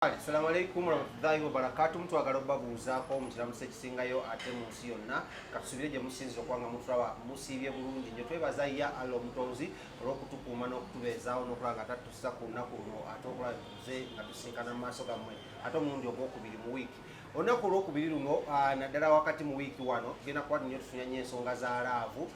Assalamu alaikum warahmatullahi wabarakatuh. Mutwagala obabuuzaako mukiramusa ekisingayo ate mu nsi yonna, katusubire gye musinzira okuba nga mutulaba musiibye bulungi nnyo. Twebaza ya Allah Omutonzi olw'okutukuuma n'okutubeezaawo n'okulaba nga tatutusiza ku lunaku luno, ate okulaba tuze nga tusinkana mu maaso gammwe ate omulundi ogwokubiri mu wiiki. Olunaku olwokubiri luno, naddala wakati mu wiiki wano, tugenda kuba nnyo tufunya nnyo ensonga za love.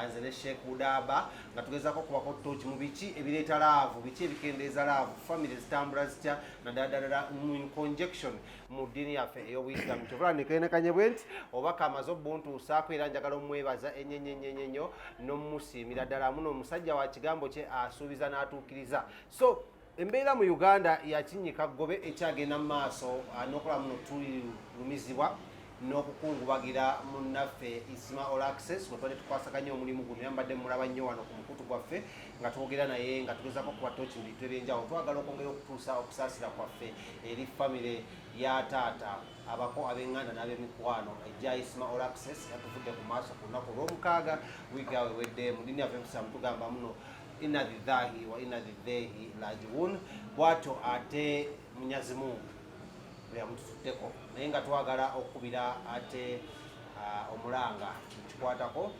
Nze ne Sheikh Udaba nga tugezaako okubako ttooki mu biki ebireeta love, biki ebikendeeza love, famire zitambula zitya, naddala ddala mu conjunction mu ddiini yaffe ey'Obuyisiraamu. Kyovula nekenekanye bwe nti obaka amaze obuntuusaako, era njagala omwebaza ennyo n'omusiimira ddala muno. Omusajja wa kigambo kye, asuubiza n'atuukiriza. So embeera mu Uganda yakinyika ggobe ekyagenda mu maaso, n'okola muno tulumizibwa n'okukungubagira munnaffe Isma All Access gwe tubadde tukwasaganya omulimu guno. Yambadde mulaba nnyo wano ku mukutu gwaffe nga twogera naye, nga tugezaako kuba tooki mu bintu ebyenjawulo. Twagala okwongera okutuusa okusaasira kwaffe eri famire ya taata, abako, ab'eŋŋanda n'ab'emikwano ejja Isma All Access yatuvudde ku maaso ku lunaku olw'omukaaga wiiki awo ewedde. Mu ddiini yaffe Busiraamu tugamba muno, "Inna lillahi wa inna ilaihi rajiun." Bwatyo ate Munyazi Mungu bwe yamututuddeko, naye nga twagala okukubira ate omulanga mukikwatako,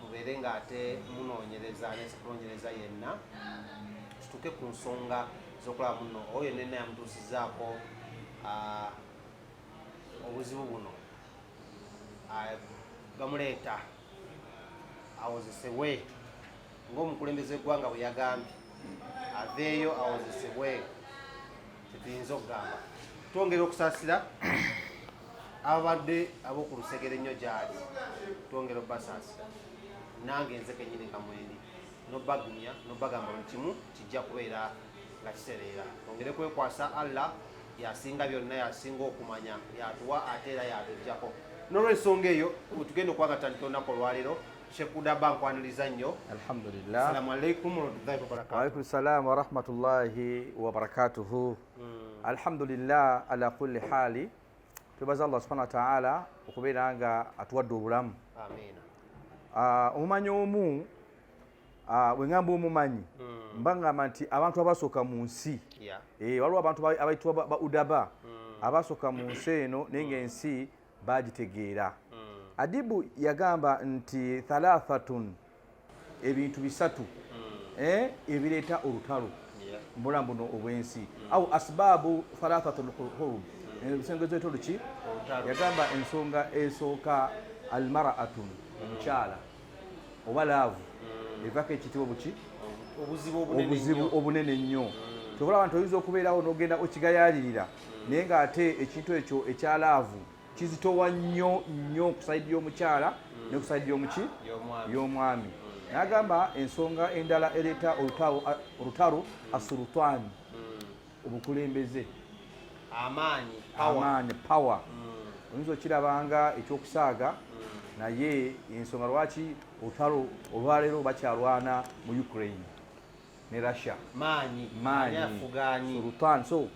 mubeere nga ate munoonyereza nesekunoonyereza yenna, tutuuke ku nsonga z'okulaba muno oyo nenna yamutuusizaako obuzibu buno, bamuleeta awozesebwe ng'omukulembeze w'eggwanga bwe yagambye, aveeyo awozesebwe. Kyetuyinza okugamba, twongera okusaasira ababadde ab'oku lusegere ennyo gyali, twongera obbasaasira, nange nze kenyini nga mwendi, nobagumya nobagamba buli kimu kijja kubeera nga kitereera. Twongere kwekwasa Allah, yasinga byonna, yasinga okumanya, yatuwa ate era yatuggyako. N'olwensonga eyo tugenda okuba nga tutandika olunaku olwaleero. Shekudaba, nkwaniriza nnyo. Alhamdulillah. Assalamu alaikum warahmatullahi wabarakatuh. Waalaikum salam warahmatullahi wabarakatuhu. Alhamdulillah ala kulli hali. Twebaza Allah subhanahu wa taala okubeera nga atuwadde obulamu. Amiina. Omumanyi omu, bwe ŋŋamba omumanyi, mba ŋŋamba nti abantu abasooka mu nsi. Waliwo abantu abayitibwa ba udaba abasooka mu nsi eno, naye ng'ensi bagitegeera. Adibu yagamba nti thalathatun, ebintu bisatu, ebireeta olutalo mbulamu buno obw'ensi, au asbaabu thalathatul hurub, ensonga ezireeta oluki. Olutalo. Yagamba ensonga esooka, almaraatun, omukyala oba love, evako ekitibwa buki? Obuzibu obunene obuzibu nnyo. Obunene ennyo. Kyobulaba nti oyinza okubeerawo n'ogenda okigayaalirira, naye ng'ate ekintu ekyo ekya love kizitowa nnyo nnyo ku side y'omukyala ne ku side y'omuki? Y'omwami. Y'omwami. N'agamba ensonga endala ereeta olutalo, asulutaani, obukulembeze. Amaanyi, power. Amaanyi, power. Oyinza okirabanga ekyokusaaga, naye ensonga lwaki olutalo olwaleero bakyalwana mu Ukraine ne Russia, maanyi. Maanyi. Ani afugaanyi? Sultan. So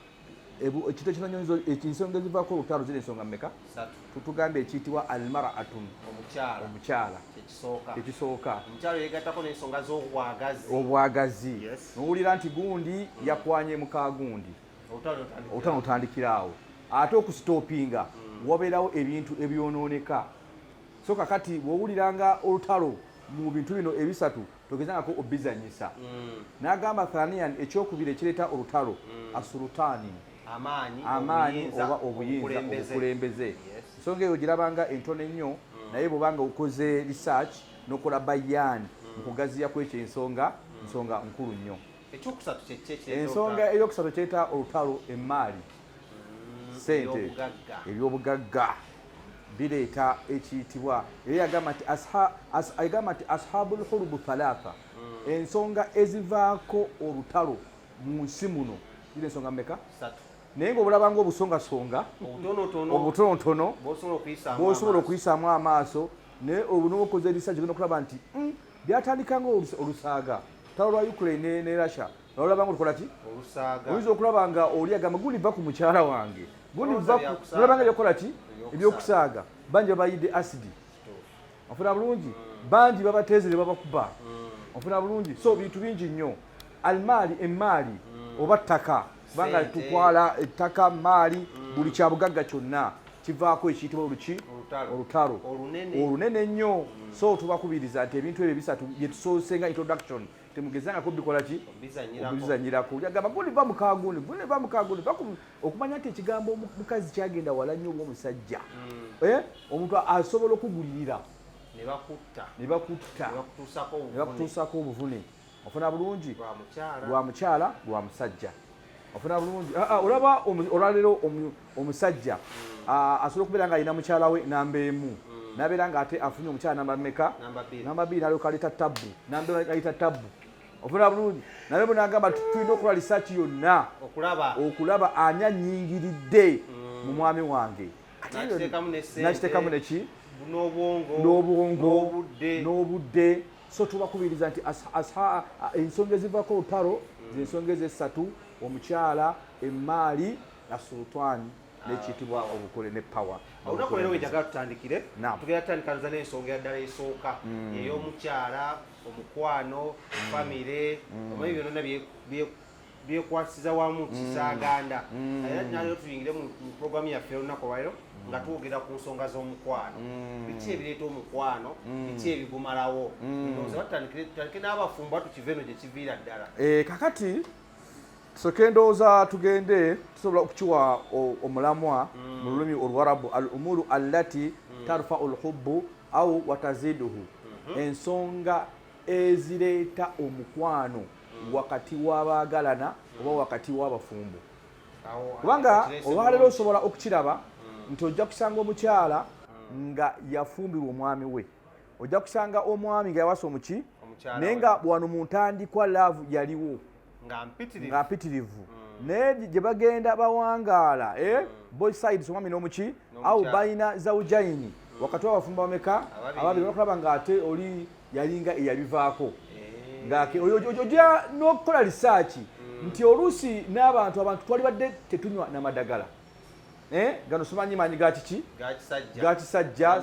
ekintu ekinonyonyiza, ensonga ezivaako olutalo ziri ensonga mmeka? Satu. Tutugambye ekiyitibwa almaraatun, omukyala. Omukyala. Kyekisooka. Ekisooka. Omukyala yegattako n'ensonga z'obwagazi. Obwagazi. Nowulira nti gundi yakwanye muka gundi. Olutalo lutandikira. Olutalo lutandikira awo. Ate okusitopinga, wabeerawo ebintu ebyonooneka. So kakati bw'owuliranga olutalo mu bintu bino ebisatu, togezangako obizanyisa. N'agamba thaniyan, ekyokubiri ekireeta olutalo, asulutaani, amaanyi. Amaanyi. Obuyinza, oba obuyinza. Obukulembeze. Obukulembeze. Ensonga eyo girabanga entono ennyo, naye bwobanga okoze research n'okola bayan mu kugaziya kwekyo, ensonga nsonga nkulu nnyo. Ekyokusatu kyeki ekireeta Ensonga olutalo? Eyokusatu ekireeta olutalo, emaali, sente. Ebyobugagga. Ebyobugagga bireeta ekiyitibwa, era yagamba nti agamba nti ashabu lhurubu thalatha, ensonga ezivaako olutalo mu nsi muno ziri ensonga mmeka? Satu. Naye ngaobulabanga obusongasonga obutonotono. Obutonotono. Bwosobola okuyisaamu bwosobola amaaso. Okuyisaamu amaaso, naye obunobukoze research ogenda okulaba nti byatandika nga olusaaga. Lutalo lwa Ukraine ne Russia olaba nga olukola ki? Olusaaga. Oyinza okulaba nga oli agamba, "Gundi, va ku mukyala wange, gundi Olowooza va ku." byakusaaga. Olaba nga byokola ki? Ebyokusaaga. Ebyokusaaga. Bangi babayidde asidi, ofuna bulungi, bangi babateeze ne babakuba, ofuna bulungi. So bintu bingi nnyo. Almaali, emaali oba ttaka. Kubanga tukwala ettaka, maali, buli kyabugagga kyonna kivaako ekiyitibwa oluki? Olutalo olunene ennyo. So tubakubiriza nti ebintu ebyo bisatu byetusoose nga introduction, temugezangako bikola ki? Obizanyirako. Yagamba gundi va mukagundi, gundi va mukagundi, okumanya nti ekigambo mukazi kyagenda wala nnyo obwomusajja. Omuntu asobola okugulirira ne bakutta, ne bakutuusako obuvune. Ofuna bulungi lwa mukyala, lwa musajja. Ofuna bulungi. Olaba olwaleero omusajja asobola okubeera nga alina mukyala we namba emu, nabeera nga ate afunye omukyala namba meka? Namba bbiri, nalyoka aleeta tabbu, namba aleeta tabbu. Ofuna bulungi. Naye bwe nagamba tulina okukola lisaaki yonna okulaba ani annyingiridde mu mwami wange, nakiteekamu neki? N'obwongo n'obudde. So tubakubiriza nti ensonga ezivaako olutalo zensonga ezo esatu: omukyala, emaali na sultaani, nekiyitibwa obukole ne power. Olunaku leero wenjagala tutandikire, tugenda tutandikaniza n'ensonga yaddala esooka ey'omukyala, omukwano, famire. Omanyi byonna byekwasiza wamu kisaaganda. Era nalero tuyingire mu programu yaffe olunaku olwaliro nga twogera ku nsonga z'omukwano. Biki ebireeta omukwano? Biki ebigumalawo? Ndowooza batandike n'abafumbo, tukive eno gye kiviira ddala. Kakati tusooke, ndowooza tugende, tusobola okukiwa omulamwa mu lulimi Oluwarabu: al umuru allati tarfau lhubbu au wataziduhu, ensonga ezireeta omukwano wakati w'abaagalana oba wakati w'abafumbo. Kubanga olwaleero osobola okukiraba nti ojja kusanga omukyala nga yafumbirwa omwami we, ojja kusanga omwami nga yawasa omuki, naye nga wano mu ntandikwa love yaliwo nga mpitirivu, naye gye bagenda bawangaala, both sides, omwami n'omuki awo balina zawujaini wakati w'abafumbo bameka? Ababiri. Bakulaba nga ate oli yalinga eyabivaako, ojja n'okukola lisaaki nti oluusi n'abantu abantu twalibadde tetunywa n'amadagala gano, simanyi maanyi ga kiki, ga kisajja,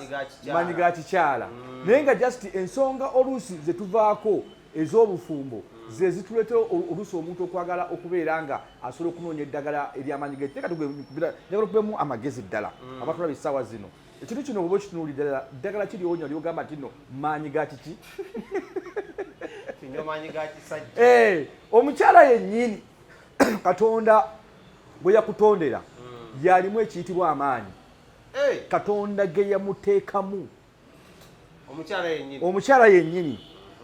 maanyi ga kikyala, naye nga just ensonga oluusi zetuvaako ez'obufumbo ze zituleetera oluusi omuntu okwagala okubeera nga asobola okunoonya eddagala ery'amaanyi ge. Teeka njagala okubemu amagezi ddala abatulaba essaawa zino. Ekintu kino oba okitunuulidde ddala, ddagala ki lyonywa lyogamba nti no maanyi ga kiki? Omukyala yennyini Katonda bwe yakutondera yalimu ekiyitibwa amaanyi Katonda ge yamuteekamu. Omukyala yennyini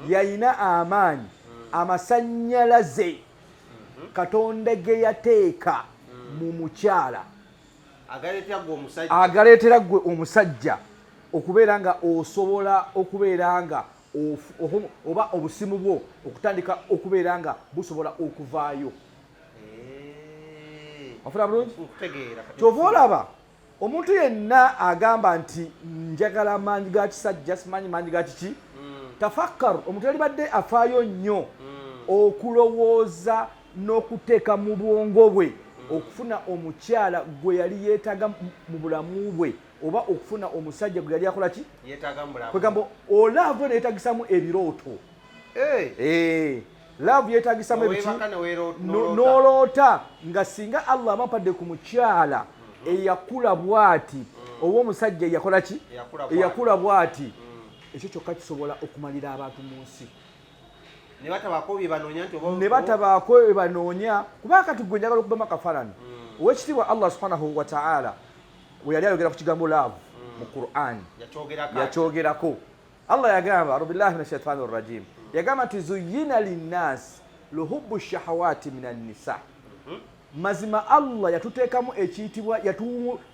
yalina amaanyi, amasannyalaze Katonda ge yateeka mu mukyala agaleetera ggwe omusajja okubeera nga osobola okubeera nga oba obusimu bwo okutandika okubeera nga busobola okuvaayo. Ofuna bulungi? Kyova olaba omuntu yenna agamba nti njagala maanyi ga kisajja, simanyi maanyi ga kiki, tafakkar, omuntu yalibadde afaayo nnyo okulowooza n'okuteeka mu bwongo bwe okufuna omukyala gwe yali yeetaaga mu bulamu bwe, oba okufuna omusajja gwe yali akola ki, kwegamba olove neyeetagisamu ebirooto. Love yeetagisamu ebiki? N'oloota nga singa Allah abampadde ku mukyala eyakula bwati, oba omusajja eyakola ki, eyakula bwati. Ekyo kyokka kisobola okumalira abantu mu nsi ne batabaako bye banoonya nti ne batabaako bye banoonya. Kuba kati gwe njagala okubamu akafaananyi. Owekitiibwa Allah subhanahu wa ta'ala bwe yali ayogera ku kigambo love mu Quran, yakyogerako. Allah yagamba, audu billahi min ashaitani rrajim, yagamba nti zuyina linnasi luhubu shahawati min annisa. Mazima Allah yatuteekamu ekiyitibwa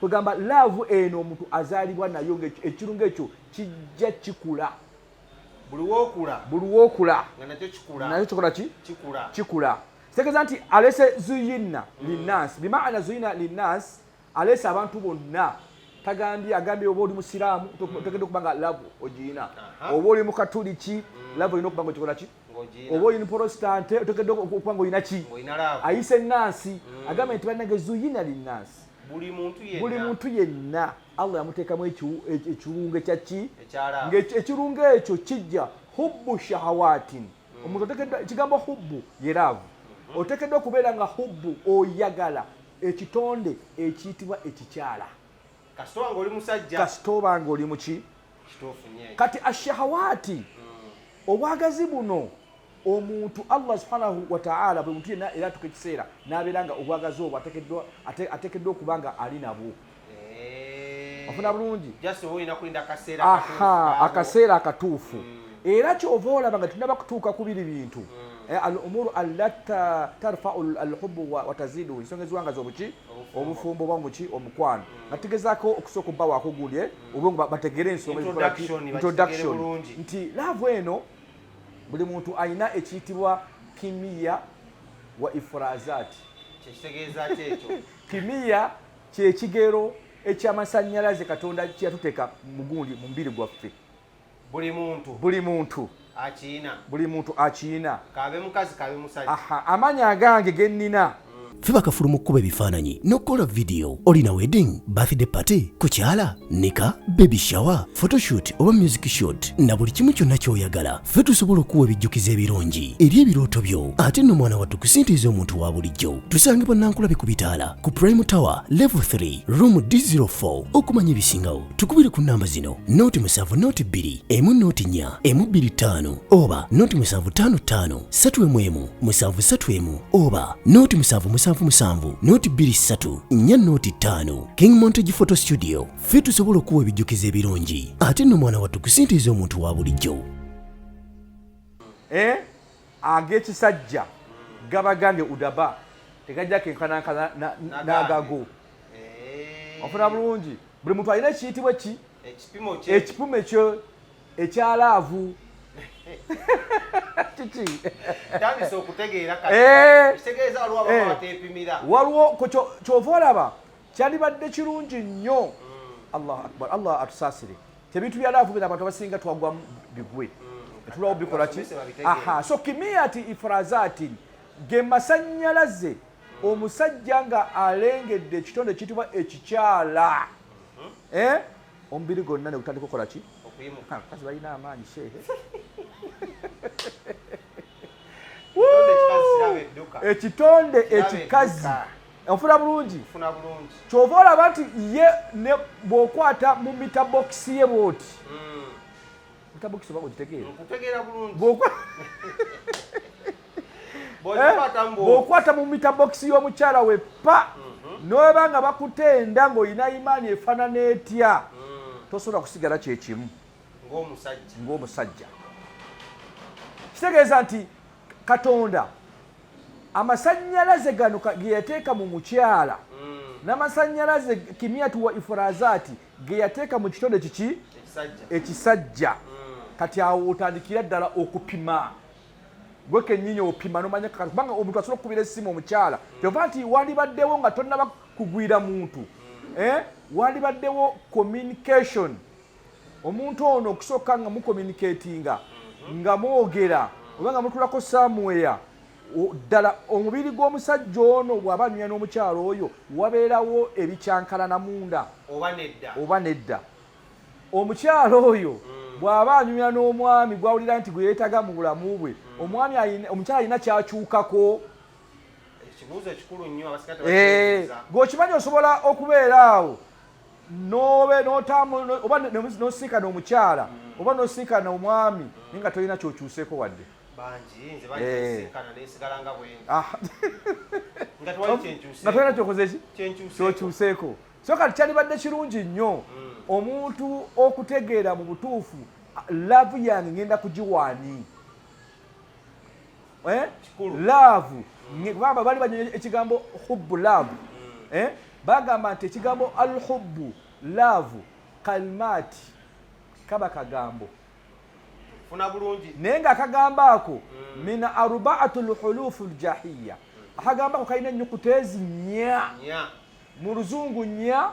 kwegamba love eno omuntu azaalibwa nayo, ekirungo ekyo kijja kikula. Buli wookula. Buli wookula. Nga nakyo kikula. Nakyo kikola ki? Kikula. Kitegeeza nti alese zuyina linnasi, bimaana zuyina linnasi, alese abantu bonna. Tagambye, agambye oba oli musiraamu otegedde okuba nga love ogiyina, oba oli mukatuliki love olina okuba nga okikola ki, oba oli muprotestante otegedde okuba nga olina ki. Ayise enansi, agambye nti bannange zuyina linnasi, buli muntu yenna Allah yamuteekamu ekirungo ekyaki, ekirungo ekyo kijja hubbu shahawatin. Omuntu otegeddwa ekigambo hubbu ye love. Oteekeddwa okubeera nga hubbu, oyagala ekitonde ekiyitibwa ekikyala. Kasita oba ng'oli musajja. Kasita oba ng'oli muki. Kituufu nnyo ekyo. Kati ashahawaati, obwagazi buno omuntu Allah subhanahu wataala, buli muntu yenna era atuuka ekiseera n'abeera nga obwagazi obwo ateekeddwa okuba nga ali nabwo. Ofuna bulungi? Just oba olina kulinda akaseera Aha, akatuufu kaabo. Akaseera akatuufu. Era kyova olaba nga tunaba kutuuka ku biri bintu, al umuru allata tarfau alhubu wa taziduhu, ensonga eziwangaza obuki, obufumbo oba muki, omukwano, nga tugezaako okusooka obbawaako gundi, obwongo bategere ensonga ezikola ki? Introduction, bakitegere Introduction. bulungi. Nti love eno buli muntu alina ekiyitibwa kimiya wa ifrazat. Kyekitegeeza ki ekyo? Kimiya kyekigero ekyamasannyalaze Katonda kyeyatuteeka mu gundi, mu mubiri gwaffe. Buli muntu. Buli muntu. Akiyina. Buli muntu akiyina. Kabe mukazi, kabe musajja. Aha, amaanyi agange gennina. Ffe bakafulu mu kkuba ebifaananyi n'okukola vidiyo. Olina wedding, birthday party, kukyala, nika, baby shower, photoshoot oba music shoot, na buli kimu kyonna ky'oyagala, ffe tusobola okuwa ebijjukizo ebirungi eri ebirooto byo. Ate nno mwana wattu, kusintiiza omuntu wa bulijjo. Tusangibwa Nankulabe ku bitaala ku Prime Tower level 3 room D04. Okumanya ebisingawo tukubire ku namba zino: 0 7 02 1 04 1 25 oba 0755 3 1 7 3 1 oba 0777 023 4 05. King Montage Photo Studio, ffe tusobola okuwa ebijjukizo ebirungi. Ate nno mwana wattu, kusintiiza omuntu wa bulijjo. Ag'ekisajja gaba gange udaba, tegajja kenkanankana n'agago. Ofuna bulungi? Buli muntu alina ekiyitibwa ki? Ekipimo kye. Ekipimo ekyo ekya love kiki? Tandise okutegeera kati. Kitegeeza waliwo abamu abateepimira. Waliwo kyova olaba kyandibadde kirungi nnyo. Allahu akbar, Allah atusaasire. Tebintu bya love bino abantu abasinga twagwamu bigwe, etulawo bikola ki? Abasomesa babitegeere. Aha, so kimiyati ifrazatin ge masannyalaze omusajja nga alengedde ekitonde ekiyitibwa ekikyala, omubiri gwonna ne gutandika okukola ki? Okuyimuka. Abakazi balina amaanyi, shehe. Ekitonde ekikazi kiraba edduka. Ekitonde Kiraba ekikazi. edduka. Ofuna bulungi? Funa bulungi. Kyova olaba nti ye ne bw'okwata mu meter box ye bw'oti, meter box oba ogitegeera? Nkutegeera bulungi. Bw'ogikwata mbu Bw'okwata mu meter box y'omukyala we pa, n'oba nga bakutenda ng'olina imaani efaanana etya, tosobola kusigala kyekimu ng'omusajja. Ng'omusajja. Kitegeeza nti Katonda amasannyalaze gano ge yateeka mu mukyala, n'amasannyalaze kimiyatu wa ifurazaati ge yateeka mu kitonde kiki? Ekisajja. Ekisajja. Kati awo otandikira ddala okupima gwe kennyini, opima nomanya kati, kubanga omuntu asobola okukubira essimu omukyala. Kyova nti wandibaddewo nga tonnaba kugwira muntu, wandibaddewo communication. Omuntu ono okusooka nga mucommunicatinga, nga mwogera oba nga mutulako somewhere, ddala omubiri gw'omusajja ono bw'aba anyumya n'omukyala oyo, wabeerawo ebikyankalana munda oba nedda? Oba nedda. Omukyala oyo bw'aba anyumya n'omwami gw'awulira nti gwe yeetaga mu bulamu bwe, omwami omukyala alina kyakyukako? Ekibuuzo ekikulu nnyo, abasika tebakibuuza. Gweokimanyi osobola okubeera awo nobe notamu oba nosinkana omukyala oba nosinkana omwami, naye nga tolina kyokyuseeko wadde. Bangi, nze bangi, nensigala nga bwendi nga tewali Nga tolina kyokoze ki? Kyenkyuseeko. Kyokyuseeko. So kati kyalibadde kirungi nnyo omuntu okutegeera mu butuufu, love yange ngenda kugiwaani. Kikulu. Love, kubanga bali banyonya ekigambo hubbu, love. Bagamba nti ekigambo alhubbu, love, kalmaati kaba kagambo, Funa bulungi. Naye ng'akagambo ako min arbaatu lhulufu ljahiya, akagambo ako kalina ennyukuta ezi nnya. Nya. Mu Luzungu nnya,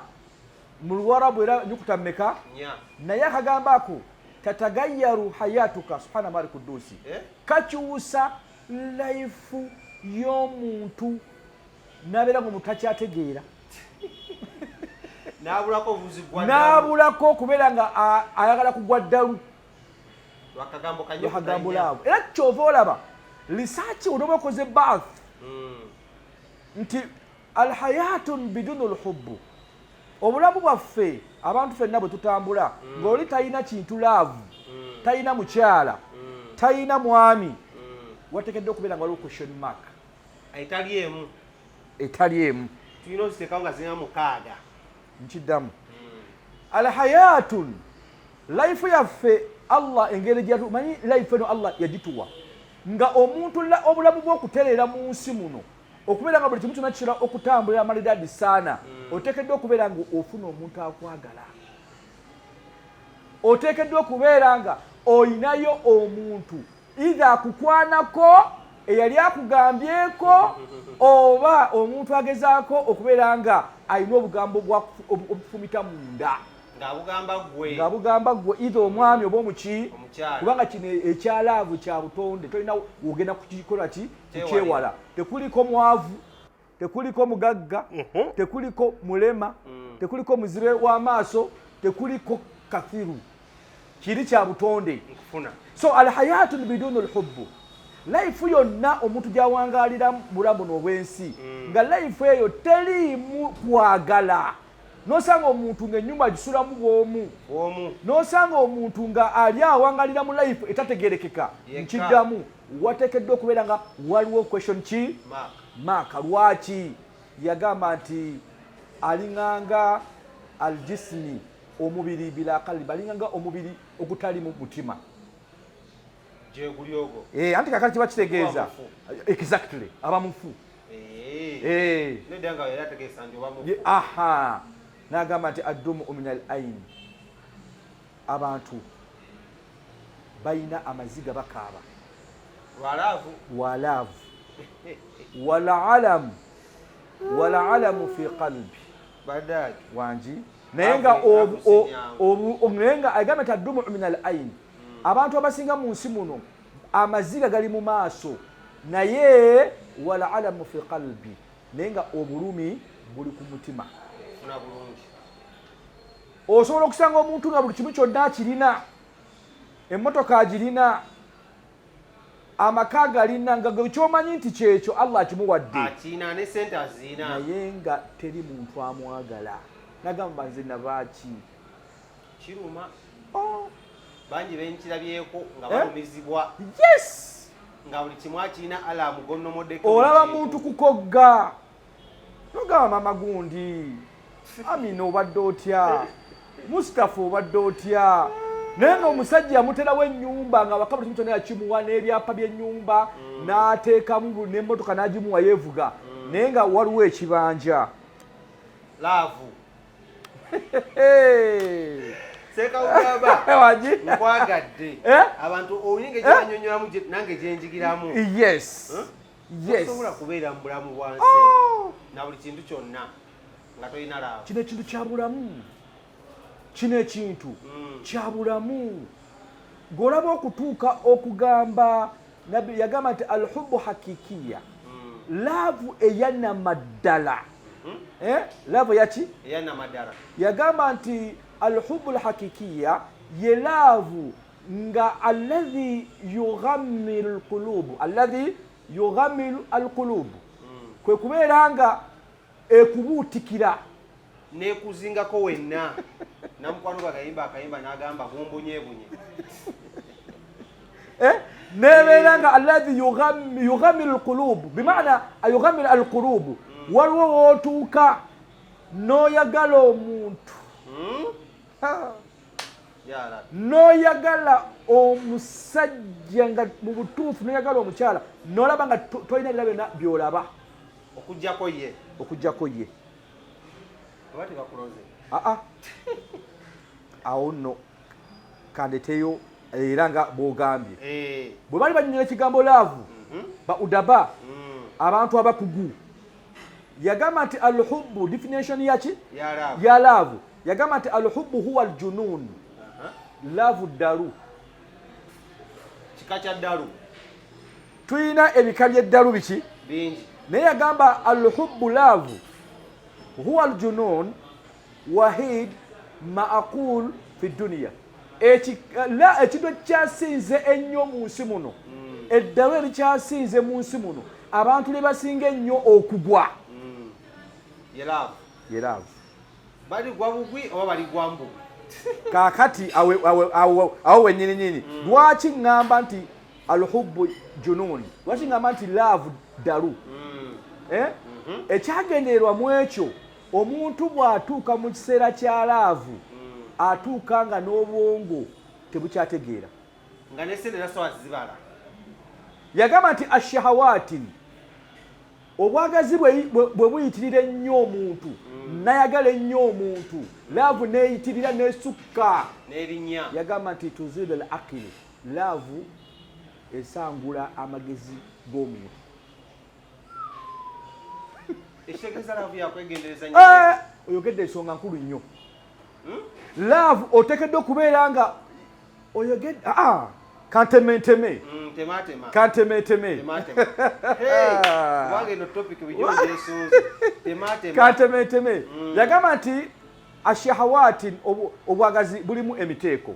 mu Luwarabu era nyukuta mmeka? Nya. Naye akagambo ako tatagayaru hayatuka, subhana mari kudusi. Eh? Kakyusa life y'omuntu nabeera nga omuntu takyategeera. N'abulako obuzi gwa N'abulako okubeera nga ayagala kugwa ddalu. Lwakagambo kanyukuta lwakagambo nnya. Love, era kyova olaba research onoba okoze birth. Nti alhayatun bidunu lhubbu, obulamu bwaffe abantu fenna bwe tutambula, ng'oli talina kintu love, talina mukyala, talina mwami, wateekeddwa okubeera nga waliwo question mark. Etali emu. Etali emu. Tulina oziteekawo nga zirina 6. Nkiddamu, alhayatun, life yaffe, Allah engeri gyatumanyi life eno, Allah yagituwa nga omuntu obulamu bw'okutereera mu nsi muno, okubeera nga buli kimu kyonna kisobola okutambulira malidadi saana, oteekeddwa okubeera nga ofuna omuntu akwagala, oteekeddwa okubeera nga oyinayo omuntu either akukwanako, eyali akugambyeko, oba omuntu agezaako okubeera nga alina obugambo obufumita munda. Ng'abugamba ggwe. Ng'abugamba ggwe, either omwami oba omuki. Omukyala. Kubanga kino ekya love kya butonde, tolina wogenda kukikola ki, kukyewala. Tekuliko mwavu, tekuliko mugagga, tekuliko mulema, tekuliko muzibe w'amaaso, tekuliko kafiru, kiri kya butonde. Nkufuna. So alhayatu bidunu lhubbu, life yonna omuntu gyawangalira bulamu buno obw'ensi, nga life eyo teriimu kwagala, nosanga omuntu ng'ennyumba agisulamu bw'omu, Omu. Nosanga omuntu nga ali awangalira mu life etategerekeka. Yekka. Nkiddamu, wateekeddwa okubeera nga waliwo question ki? Mark. Mark. Lwaki yagamba nti alinganga aljismi, omubiri, bila qalbi, alinganga omubiri ogutalimu mutima? Gyeguli ogwo. Eh, anti kakati kiba kitegeeza Oba mufu. Exactly, aba mufu. Eh. Nedda, nga yali ategeesa nti oba mufu. Aha, n'agamba nti addumu min al ain, abantu balina amaziga, bakaaba lwa love. Lwa love, walalamu walalamu fi qalbi. Baddaaki. Wangi, naye nga Love, love si nyangu. Naye nga agamba nti addumu min al ain, abantu abasinga mu nsi muno amaziga gali mu maaso, naye walalamu fi qalbi, naye nga obulumi buli ku mutima. Funa bulungi. Osobola okusanga omuntu nga buli kimu kyonna akirina, emmotoka agirina, amaka galina, nga gwe kyomanyi nti kyekyo Allah akimuwadde. Akina ne sente aziina. Naye nga teri muntu amwagala, nagamba nze nabaaki? Kiruma. Oh. Bangi benkirabyeko nga Eh? balumizibwa. Nga buli kimu akirina, Allah amugonnomoddeko. Olaba muntu kukogga, nogamba mama gundi, Amina obadde otya, Mustapha obadde otya, naye nga omusajja yamuterawo ennyumba nga waka buli kimu kyonna yakimuwa, n'ebyapa by'ennyumba n'ateekamu n'emmotoka n'agimuwa yeevuga, naye nga waliwo ekibanja. Love. Hey! Sekawugaba. Wangi? Nkwagadde. Eh? Abantu oyinga gyebanyonyolamu, nange gyenjigiramu. Yes. Tosobola kubeera mu bulamu bwansi Oh! na buli kintu kyonna nga tolina love. Kino ekintu kya bulamu, kino ekintu kya bulamu. Gweolaba okutuuka okugamba, nabbi yagamba nti alhubu hakikiya, love eyanamaddala. Eh? Love yaki? Eyanamaddala. Yagamba nti alhubu lhakikiya ye love nga alladhi yughamiru lqulubu, alladhi yughamiru alqulubu, kwe kubeera nga ekubuutikira. Nekuzingako wenna. Namukwano gwe akayimba akayimba n'agamba gumbonyebunye. Eh? Nebeera nga alladhi yughamiru lqulubu, bimaana yughamiru alqulubu, waliwo wootuuka n'oyagala omuntu. Ha. Yala. N'oyagala omusajja nga mu butuufu, n'oyagala omukyala, n'olaba nga tolina birala byonna by'olaba. Okugjako ye. Okugjako ye. Oba tebakuloze. Aa, awo nno kandeteyo era nga bw'ogambye, bwe bali banyonyola ekigambo love, ba udaba, abantu abakugu, yagamba nti alhubu, definition yaki? Ya love. Ya love, yagamba nti alhubu huwa aljunun. Love ddalu. Kika kya ddalu. Tulina ebika by'eddalu biki? Bingi. Naye yagamba alhubu, love, huwa aljunun wahid maaqul fi duniya. Ekintu ekyasinze ennyo mu nsi muno, eddalu erikyasinze mu nsi muno. Abantu lye basinga ennyo okugwa ye love. Ye love. Baligwa bugwi oba baligwa mbugu? Kaakati awo wennyini nyini, lwaki ŋŋamba nti alhubbu junun? Lwaki ŋŋamba nti love ddalu? Eh? Ekyagendererwa mu ekyo, omuntu bw'atuuka mu kiseera kya love, atuuka nga n'obwongo tebukyategeera. Nga ne sente tasobola zibala. Yagamba nti ashahawaati, obwagazi bwe buyitirira ennyo omuntu, nayagala ennyo omuntu, love neeyitirira nesukka. N'erinnya. Yagamba nti tuzilu al aqili, love esangula amagezi g'omuntu. Ekitegeeza love yakwegendereza nnyo. Eh, oyogedde ensonga nkulu nnyo. Love oteekeddwa okubeera nga oyogedde, ah, kantementeme. Tematema. Kantementeme. Tematema. Hey, kubanga eno topic bijjo gyesunze. Tematema. Kantementeme. Yagamba nti ashahawaati, obwagazi bulimu emiteeko.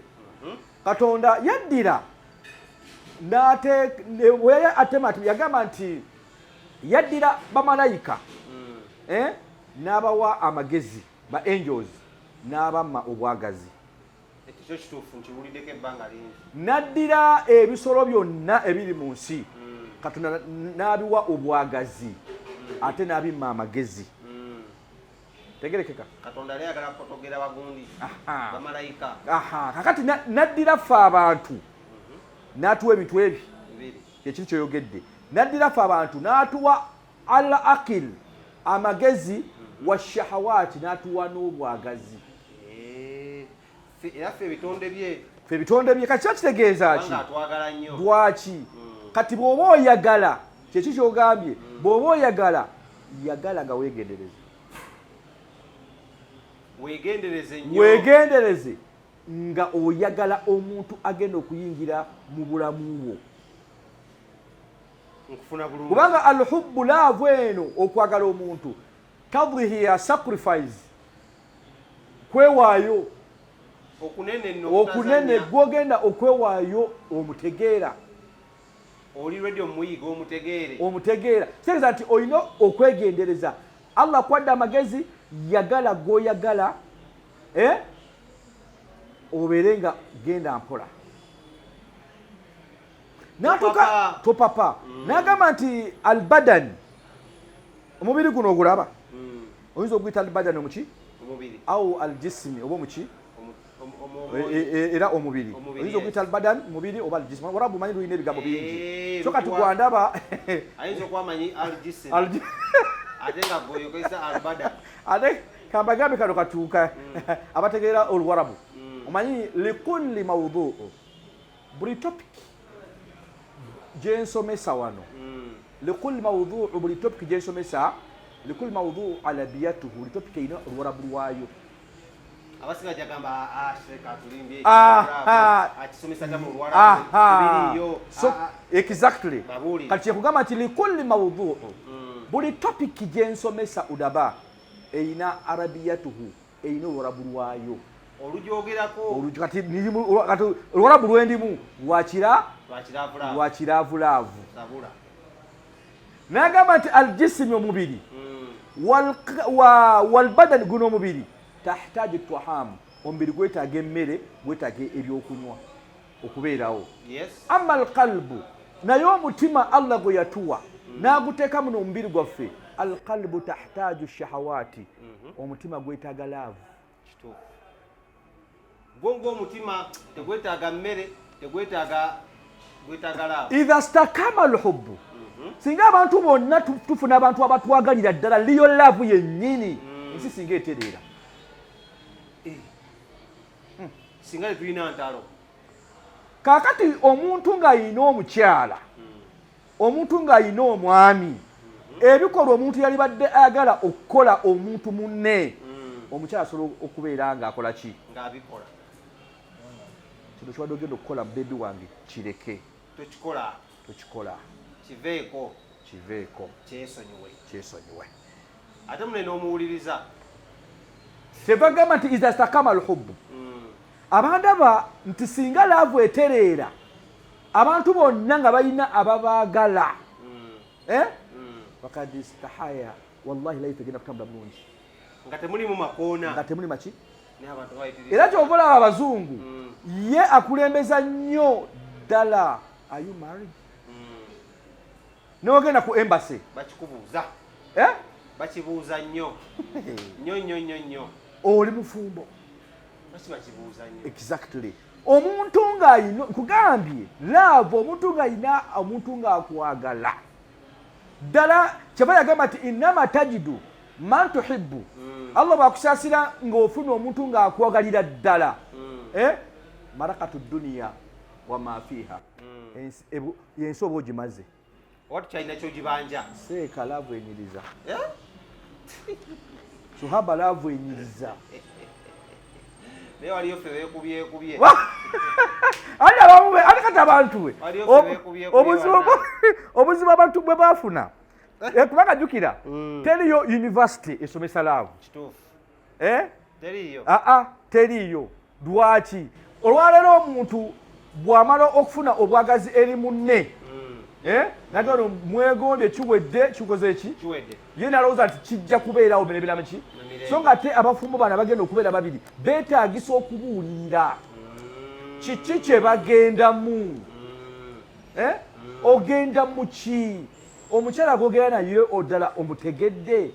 Katonda yaddira bwe yali atema ati, yagamba nti yaddira bamalayika, eh, n'abawa amagezi, ba angels, n'abamma obwagazi. Ekyo kyo kituufu, nkiwuliddeko ebbanga lingi. N'addira ebisolo byonna ebiri mu nsi, Katonda n'abiwa obwagazi ate n'abimma amagezi. Tegerekeka? Katonda yali ayagala kutogera bagundi, bamalayika. Aha, kakati n'addira ffe abantu n'atuwa ebintu ebi bibiri. Ekintu kyoyogedde, n'addira ffe abantu n'atuwa al aqil, amagezi, wa shahawaati, n'atuwa n'obwagazi. Eh, era ffe ebitonde bye. Ffe ebitonde bye. Kati kiba kitegeeza ki? Kubanga atwagala nnyo. Lwaki kati bw'oba oyagala, kyeki kyogambye, bw'oba oyagala, yagala nga weegendereze. Weegendereze nnyo. Weegendereze nga oyagala omuntu agenda okuyingira mu bulamu bwo. Nkufuna bulungi. Kubanga alhubbu, love eno, okwagala omuntu, tadhihiya, sacrifice, kwewaayo. Okunene nno. Okunene. Gwogenda okwewaayo omutegeera. Oli ready omuyiga omutegeere. Omutegeera. Kitegeeza nti olina okwegendereza. Allah kwadde amagezi, yagala gwoyagala, eh? Obeere nga genda mpola. Natuka Topapa. Topapa. Nagamba nti albadani, omubiri guno ogulaba, oyinza okuyita albadani omuki? Omubiri. Au aljisimi oba omuki? Era omubiri. Omubiri, Oyinza okuyita albadan mubiri oba aljisimi. Warabu manyi lulina ebigambo bingi. So kati gwandaba Ayinza okuba amanyi aljisimi, ate nga gweoyokozesa albada. Ate kambagambe kano katuuka abategeera oluwarabu. Omanyi likulli maudhuu, buli topic gyensomesa wano, likulli maudhuu, buli topic gyensomesa, likulli maudhuu alabiyatuhu, buli topic erina oluwarabu lwayo. Abasinga jagamba asheka tulimbye. Akisomesa ta mu Luwarabu? Tebiriiyo. So exactly. Babuulire. Kati kyekugamba nti likulli maudhuu, buli topic gyensomesa udaba erina arabiyatuhu, erina oluwarabu lwayo. Olugyogerako. Kati kati oluwarabu lwendimu lwakira lwakiravulaavu. Lwakiravulaavu. Sabula. N'agamba nti aljisimi, omubiri, walbadani, guno omubiri, tahtaju tahamu, omubiri gwetaaga emmere, gwetaaga ebyokunywa okubeerawo. Ama alqalbu, naye omutima Allah gwe yatuwa n'aguteeka muno omubiri gwaffe, alqalbu tahtaju shahawaati, omutima gwetaaga love. Kituufu. Gwo ng'omutima tegwetaaga mmere, tegwetaaga, gwetaaga love. Idha stakama alhubbu, singa abantu bonna tufuna abantu abatwagalira ddala, real love yennyini, ensi singa etereera. Singa tetulina ntalo. Kaakati omuntu ng'ayina omukyala, omuntu ng'ayina omwami, ebikolwa omuntu yali badde ayagala okukola omuntu munne, omukyala asobola okubeera ng'akola ki? Ng'abikola. Kino kibadde ogenda okukola, baby wange, kireke. Tokikola. Tokikola. Kiveeko. Kiveeko. Kyesonyiwe. Kyesonyiwe. Ate munene n'omuwuliriza. Kyevagamba nti iza stakama alhubbu, abandaba nti singa love etereera, abantu bonna nga balina ababaagala, eh? Fakad istahaya, wallahi life egenda kutambula bulungi. Nga temulimu makoona. Nga temuli maki. Era kyova olaba abazungu ye akulembeza nnyo ddala, are you married? Newogenda ku embassy bakikubuuza. Eh? Bakibuuza nnyo nnyo nnyo nnyo nnyo. Oli mufumbo? Lwaki bakibuuza nnyo? Exactly. Omuntu ng'ayina, nkugambye love, omuntu ng'ayina omuntu ng'akwagala ddala, kyava yagamba nti innama tajidu man tuhibbu. Allah bwakusaasira ng'ofuna omuntu ng'akwagalira ddala, eh? Marakatu duniya wama fiiha, yensi oba ogimaze. Oba tukyalina kyogibanja. Seeka, love enyiriza. Eh? Suhaba, love enyiriza. Naye waliyo ffe beekubyekubye. Ani abamu ani kati abantu we Waliyo ffe beekubyekubye. Obuzibu abantu bwe bafuna, kubanga jjukira teriyo university esomesa love. Kituufu. Eh? Teriyo. Aa, teriyo. Lwaki olwaleero omuntu bw'amala okufuna obwagazi eri munne, eh? Nagano mwegombye, kiwedde, kikoze eki? Kiwedde. Ye nalowooza nti kijja kubeerawo mirembe ki? Mirembe. So nga ate abafumbo bano abagenda okubeera babiri beetaagisa okubuulirira kiki kye bagendamu. Eh? Ogenda mu ki? Omukyala gwogera naye oddala omutegedde?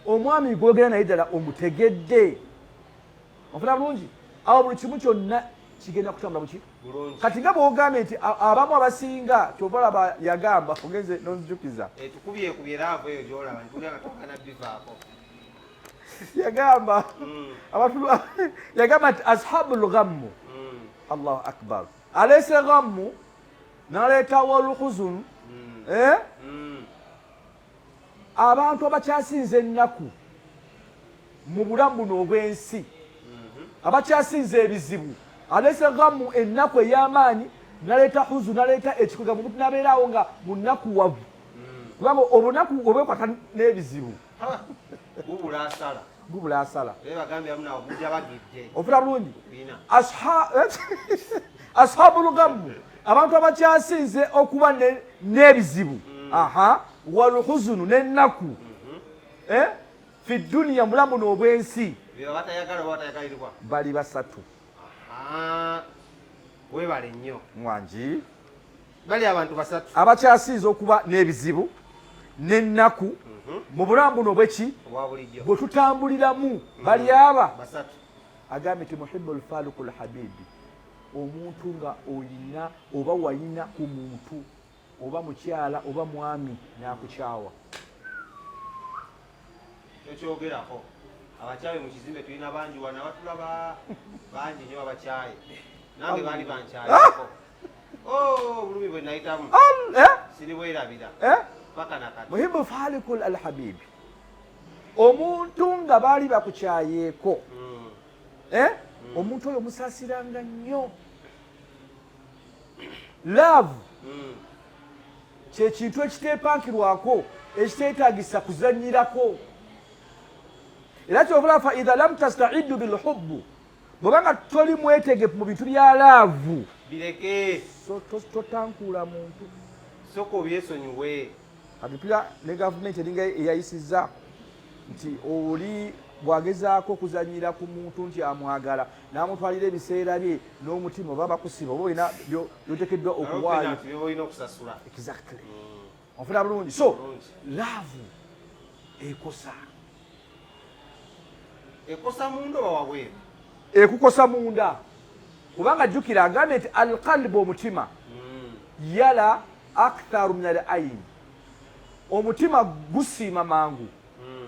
Omwami gwogera naye ddala omutegedde? Ofuna bulungi awo buli kimu kyonna kigenda kutambula buki? Bulungi. Kati nga bwogambye nti abamu abasinga, kyova olaba yagamba ogenze nonzijukiza. Eh, tukubyekubye love eyo gyolaba ntulya nga tokana bivaako. Yagamba abantu, yagamba nti ashabu lghammu, Allahu akbar, aleese ghammu naleetawo olhuzunu, eh? Abantu abakyasinza ennaku mu bulamu buno obw'ensi, abakyasinza ebizibu, aleese ghammu, ennaku ey'amaanyi, naleeta huzu, naleeta ekikwega mu muntu, nabeeraawo nga munakuwavu, kubanga obunaku obwekwata n'ebizibu. Gubula asala. Gubula asala. Naye bagambye amu nawo gujja bagidde. Ofuna bulungi. Bina. Ashabu lghammu, abantu abakyasinze okuba n'ebizibu, aha, walhuzunu, n'ennaku, eh? Fi duniya, mulamu buno obw'ensi. Bye batayagala oba batayagalirwa. Bali basatu. Aha. Weebale nnyo. Mwangi. Bali abantu basatu. Abakyasinze okuba n'ebizibu n'ennaku mu bulamu buno obweki? Obwa bulijjo. Bwe tutambuliramu, bali aba basatu. Agambye nti muhibu lfaluku lhabibi, omuntu nga oyina oba wayina ku muntu oba mukyala oba mwami n'akukyawa. Tokyogerako, abakyayi mu kizimbe tulina bangi wano abatulaba, bangi nnyo abakyayi. Nange baali bankyayeko. Oh, obulumi bwe nayitamu. Eh? Siribwerabira. Eh? Paka nakati. Muhibu faliku alhabibi, omuntu nga baali bakukyayeeko, eh? Omuntu oyo musaasiranga nnyo. Love kyekintu ekiteepankirwako, ekiteetagisa kuzanyirako. Era kyovula fa idha lam tastaidu bilhubbu, bwobanga toli mwetegefu mu bintu bya love, bireke. So totankuula muntu. Soka obyesonyiwe. Kati mpira ne gavumenti eringa eyayisizza nti oli bw'agezaako okuzanyira ku muntu nti amwagala n'amutwalira ebiseera bye n'omutima, oba bakusiba oba olina byoteekeddwa okuwaayo. Byoba olina okusasula. Exactly. Onfuna bulungi? So Bulungi. Love ekosa. Ekosa munda oba wabweru? Ekukosa munda, kubanga jjukira agambye nti alqalbu, omutima, yala aktharu min al ain, omutima gusiima mangu,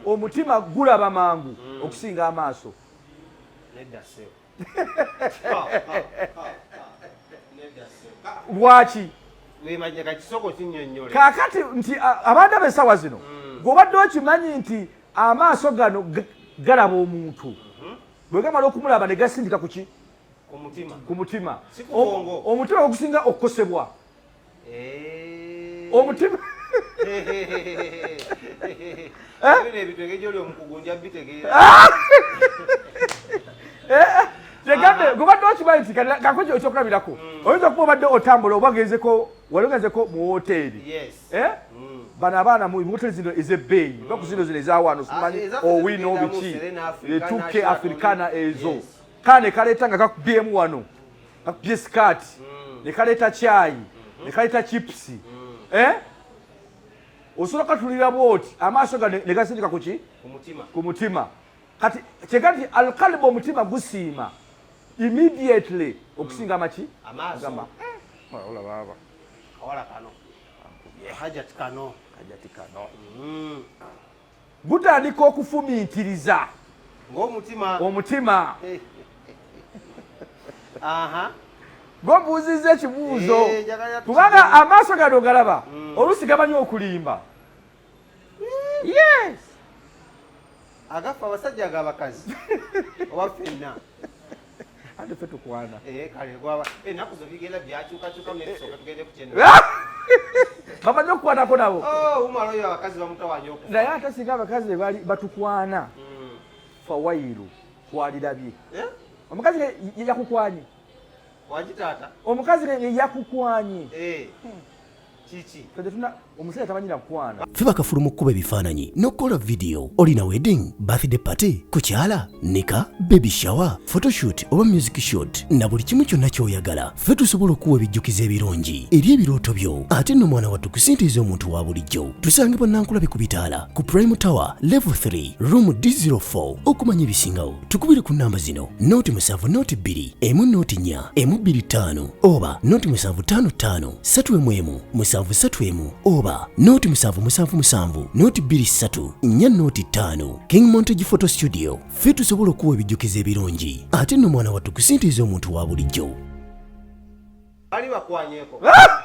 omutima gulaba mangu okusinga amaaso. Nedda ssebo. Nedda ssebo. Lwaki? Wemanya kakisoko kinnyonnyole. Kaakati nti abantu ab'essaawa zino, gweobadde okimanyi nti amaaso gano galaba omuntu, bwe gamala okumulaba ne gasindika ku ki? Ku mutima. Ku mutima. Si ku bwongo. Omutima ogusinga okukosebwa. Eh. Omutima. Bino ebintu engeri gyoli omukugu nja bitegeera. Kyegambe, gweobadde okimanyi. Okimanyi nti kakwe ekyokulabirako mm. oyinza okuba obadde otambula oba ogenzeko wali ogenzeko mu woteeri eh? mm. Bano abaana mu woteeri zino ez'ebbeeyi mm. baku zino zino ezawano simanyi ah, owino biki etuke africana ezo kana ne kaleeta nga kakubyemu wano kakubye sikaati ne kaleeta kyayi mm-hmm. ne kaleeta chipusi eh? Osobola katulira bwoti amaaso ga ne gasindika kuki ku mutima. Kati kyeka nti alqalbu omutima gusiima immediately okusinga amaki amaaso. Eh, olaba aba kawala kano hajat kano hajati kano mm. Gutandika okufumiitiriza ng'omutima omutima aha gombuuzizza ekibuuzo eh, kubanga amaaso gano galaba mm. Oluusi gamanyi okulimba. Yes, agafa abasajja agabakazi oba ffenna ate ffe tukwana eh, kale gwaba ennaku zo bigenda byakyukakyuka netusooka tugende ku kyeno bamanyi okukwanako nabo. Oh, umala oyo abakazi bamutawanya okufa naye ate singa abakazi bali batukwana mm. Fawairu twalirabye eh? Omukazi yakukwanye wangi taata omukazi yakukwanye eh. Kiki omusajja tamanyira kukwana. Ffe bakafulu mu kkuba ebifaananyi n'okukola vidiyo. Olina wedding, birthday party, kukyala, nika, baby shower, photoshoot oba music shoot na buli kimu kyonna ky'oyagala. Ffe tusobola okuwa ebijjukizo ebirungi eri ebirooto byo ate nno mwana wattu ku ssente ez'omuntu wa bulijjo. Tusangibwa Nankulabi ku bitaala ku Prime Tower level 3 room D04. Okumanya ebisingawo tukubire ku namba zino 07 02 1 04 125 oba 0755 311 731 oba 0777 023 405. King Montage Photo Studio ffe tusobola okuwa ebijjukizo ebirungi ate nno mwana wattu ku ssente ez'omuntu wa bulijjo. Bali bakwanyeko. Ah!